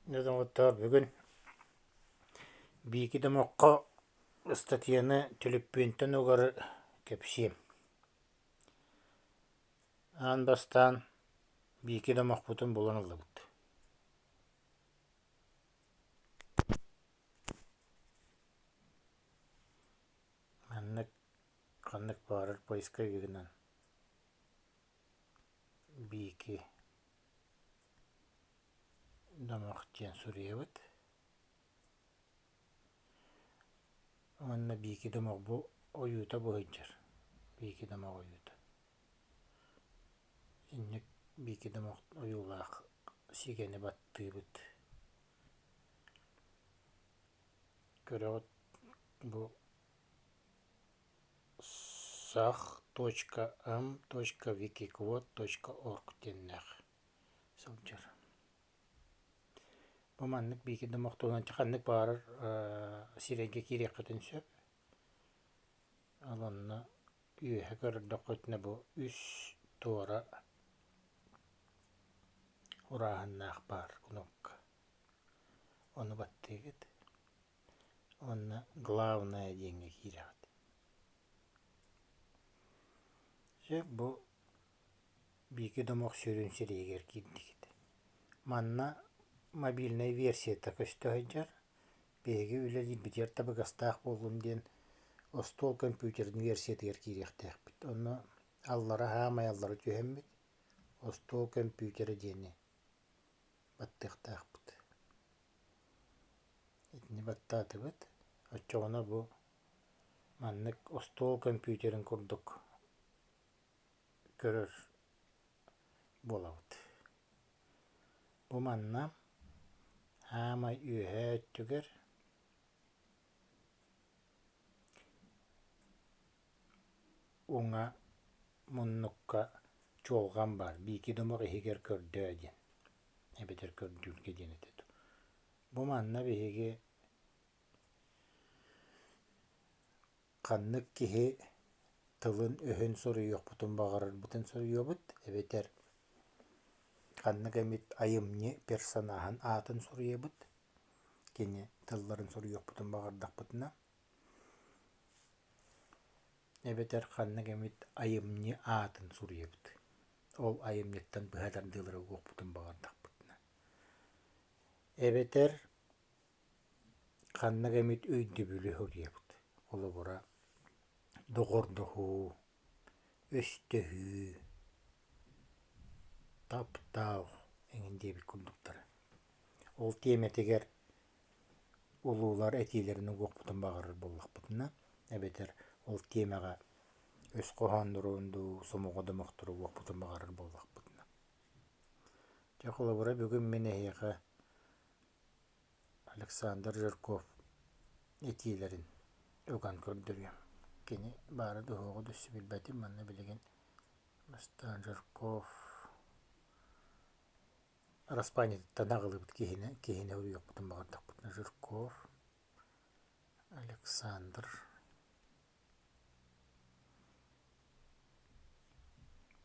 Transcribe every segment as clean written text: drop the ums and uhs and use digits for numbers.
Доҕоттоор, бүгүн Биики домоххо ыстатыйаны түлүппүөнтэн угары кэпсиэм. Аан бастаан Биики домохпутун булан ыллыбыт. Маннык ханнык баҕарар поисковигынан Биики Домох диэн суруйабыт уонна биики домох бу ойуута бу сылдьар биики домох ойуута инник биики домох ойуулаах сигэни баттыыбыт көрөҕүт бу сах точка м точка викиквот точка орг диэннээх сылдьар. Бу маннык биики домох туһунан ханнык баҕарар сирэйгэ киириэххитин сөп. Ол онно үөһэ көрдөххүтүнэ бу үс туора урааһыннаах баар кнопка. Ону баттыыгыт уонна главное диэҥҥэ киирэҕит. Сөп бу Биики домох сүрүн сирэйигэр киирдигит. Манна мобильнай версията көстө сылдьар. Биһиги үлэлиирбитигэр табыгастаах буоллун диэн остуол компьютерын версиятыгар киириэхтээхпит. Онно аллара саамай аллара түһэммит остуол компьютера диэни баттыахтаахпыт. Итини баттаатыбыт. Оччоҕуна бу маннык остуол компьютерын курдук көрөр буолабыт. Бу манна хаамай үөһээ өттүгэр уҥа муннукка чуолҕан баар биики домох иһигэр көрдөө диэн эбэтэр көрдүүргэ диэн этэ Бу манна биһиги Ханнык киһи тылын-өһүн суруйуохпутун баҕарарбытын суруйуобут эбэтэр ханнык эмит айымньы персонаһын аатын суруйабыт, кини тылларын суруйуохпутун баҕардахпытына, эбэтэр ханнык эмит айымньы аатын суруйабыт, ол айымньыттан быһа тардыылары угуохпутун баҕардахпытына. Эбэтэр Ханнык эмит өйдөбүлү суруйабыт, холобура, доҕордоһуу, өстөһүү, таптал эҥин диэбит курдуктара. Ол тиэмэтигэр улуулар этиилэрин угуохпутун баҕарар буоллахпытына, эбэтэр ол тиэмэҕэ өс хоһооннорун дуу, сомоҕо домохтору угуохпутун баҕарар буоллахпытына. Дьэ, холобура, бүгүн мин эһиэхэ Александр Жирков этиилэрин уган көрдөрүөм. Кини баара да суоҕа да өссө билбэтим. Манна билигин бастаан Жирков араспаанньатыттан аҕылыбыт киһини, киһини уруйуохпутун баҕардахпытына Жирков Александр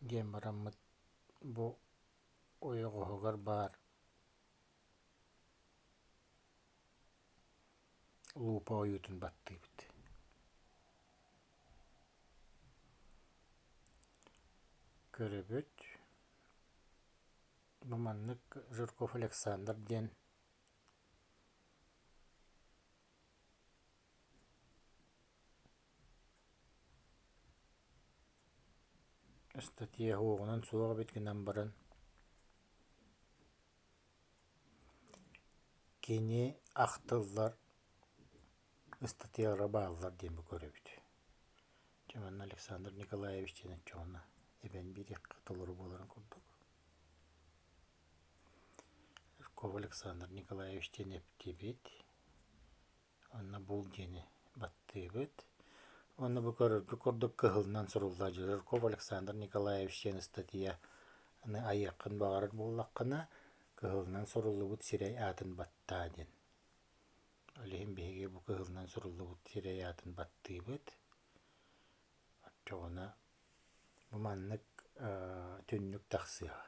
диэн бараммыт бу ойоҕоһугар баар Луупа ойуутун баттыыбыт Көрөбүт бу маннык Жирков Александр диэн ыстатыйа уоҕунан суох эбит гынан баран Кини ахтыллар ыстатыйалара бааллар диэн бу көрөбүт. Дьэ манна Александр Николаевич диэн оччоҕуна эбэн биэриэххэ толору буоларын курдук. Жирков Александр Николаевич диэн эптибит. Онно бул диэни баттыыбыт. Уонна бу көрөргүт курдук кыһылынан суруллар Жирков Александр Николаевич диэн ыстатыйаны айыаххын баҕарар буоллаххына, кыһылынан суруллубут сирэй аатын баттаа диэн. Ол иһин биһиги бу кыһылынан суруллубут сирэй аатын баттыыбыт. Оччоҕуна бу маннык түннүк тахсыаҕа.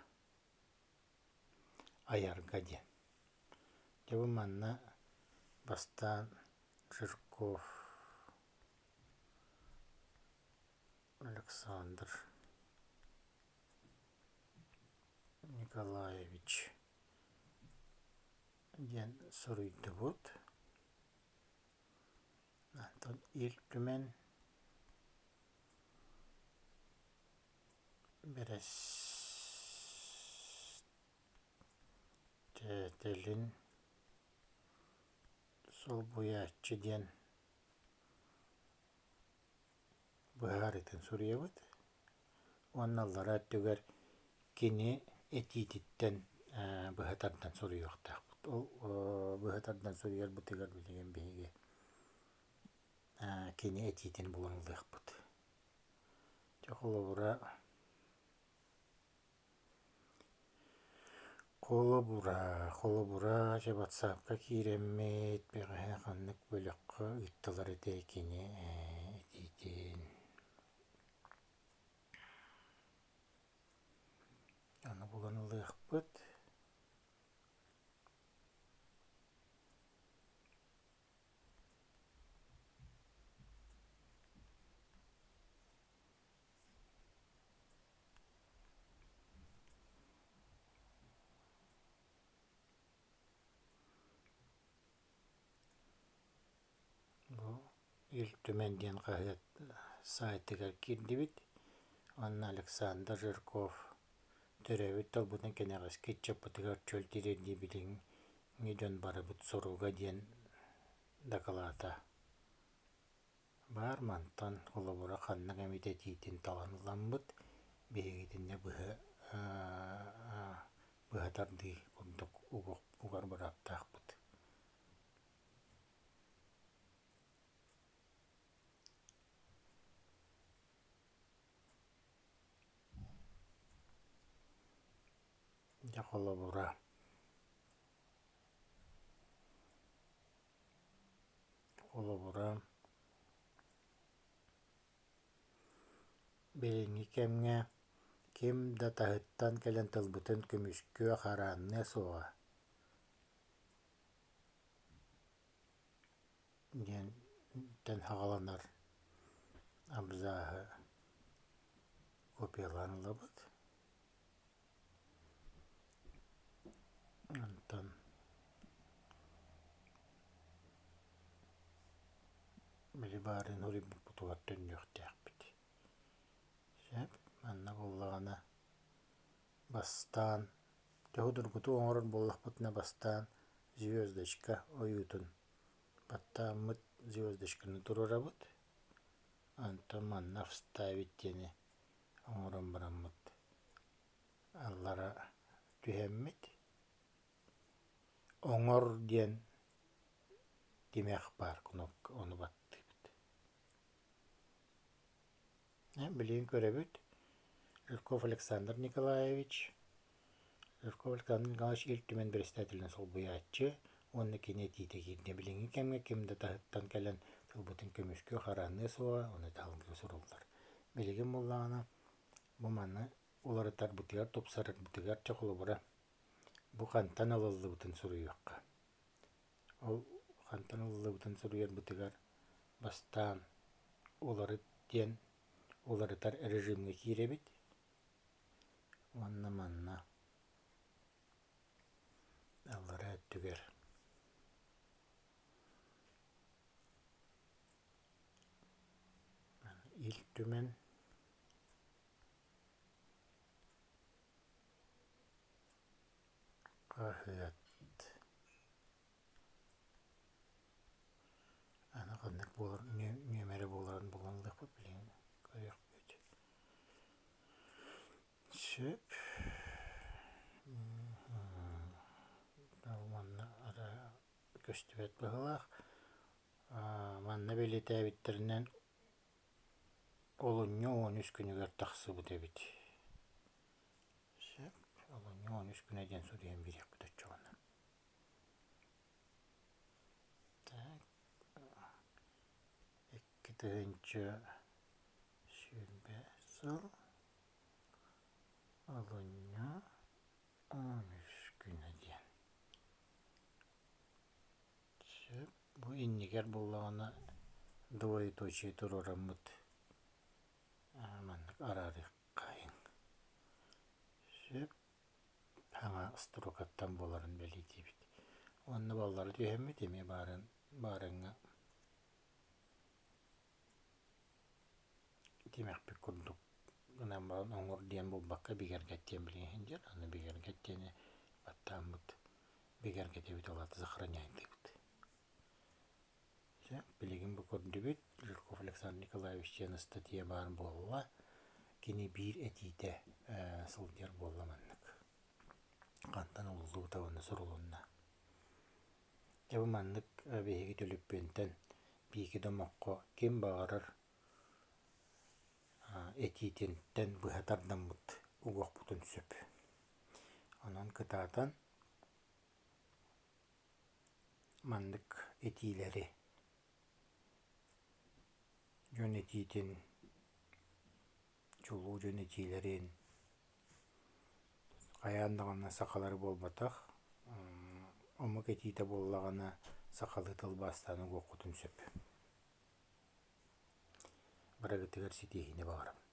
Айарга диэн. Дьэ бу манна бастаан Жирков Александр Николаевич диэн суруйдубут. Онтон Ил Түмэн бэрэссэдээтэлин солбуйааччы диэн быһаарыытын суруйабыт уонна аллараа өттүгэр кини этиититтэн быһа тардан суруйуохтаахпыт. Ол быһа тардан суруйарбытыгар билигин биһиги кини этиитин булан ылыахпыт. Дьэ холобура Холобура, холобура, дьэ ватсапка киирэммит, бэҕэһээ ханнык бөлөххө ыыттылар этэй кини этиитин. Аны булан ылыахпыт. Бу Ил Түмэн диэн хаһыат саайтыгар киирдибит уонна Александр Жирков төрөөбүт тылбытын кэнэҕэски ыччаппытыгар чөл тириэрдии билиҥҥи дьон барыбыт соруга диэн дакылаата Баар мантан холобура ханнык эмит этиитин талан ыламмыт, биһигитиннэ быһа быһа тардыы курдук угар бырааптаахпыт. Дьэ холобура Холобура, билиҥҥи кэмҥэ ким да таһыттан кэлэн тылбытын көмүскүө, хараанныа суоҕа диэнтэн саҕаланар абзаһы копиялаан ылабыт. Онтон били баарын суруйбуппутугар төннүөхтээхпит. Сөп, манна буоллаҕына бастаан төһө судургутук оҥорор буоллахпытына бастаан звездочка ойуутун баттааммыт звездочканы туруорабыт. Онтон манна вставить диэни оҥорон бараммыт аллара түһэммит «Оҥор» диэн тимэх баар кнопка ону баттыыбыт. Билигин көрөбүт Жирков Александр Николаевич Жирков Александр Николаевич Ил Түмэн председателин солбуйааччы уонна кини этиитэ киирдэ. Билиҥҥи кэмҥэ ким да таһыттан кэлэн тылбытын көмүскүө, хараанныа суоҕа, ону таһылгыы суруллар. Билигин буоллаҕына бу маны уларытарбытыгар, тупсарарбытыгар чэ холобура бу хантан ылыллыбытын суруйуохха. Ол хантан ылыллыбытын суруйарбытыгар бастаан уларыт диэн уларытар режимҥэ киирэбит уонна манна аллараа өттүгэр Ил Түмэн хаһыат аны ханнык буолар нүөмэрэ буоларын булан ылыахпыт билигин көрүөхпүт. Сөп. Манна көстүбэт быһыылаах. Манна бэлиэтээбиттэринэн олунньу 13 күнүгэр тахсыбыт эбит. Сөп. Олунньу 13 күнэ диэн суруйан биэриэхпит оччоҕуна. Так. 2020 сыл олунньу 13 күнэ диэн. Бу иннигэр буоллаҕына двоеточие туруораммыт маннык араарыаххайыҥ. Сөп саҥа строкаттан буоларын бэлиэтиибит. Уонна баллары түһэммит эмиэ баарын баарыҥҥа тимэхпит курдук гынан баран оҥор диэн буолбакка бигэргэт диэн билигин диэн аны бигэргэт диэни баттааммыт бигэргэтэбит ол аата сохраняйдыыбыт. Дьэ, билигин бу көрдүбүт Жирков Александр Николаевич диэн ыстатыйа баар буолла. Кини биир этиитэ сылдьар буолла маннык. Хантан уллубута уонна сурулунна. Дьэ бу маннык биһиги түлүппүөнтэн биики домоххо ким баҕарар этиитинтэн быһа тардаммыт угуохпутун сөп. Онон кытаатан маннык этиилэри дьон этиитин, чулуу дьон этиилэрин хайаан даҕаны сахалары буолбатах, омук этиитэ буоллаҕына сахалыы тылбаастаан угуоххутун сөп. Барыгытыгар ситиһиини баҕарабын.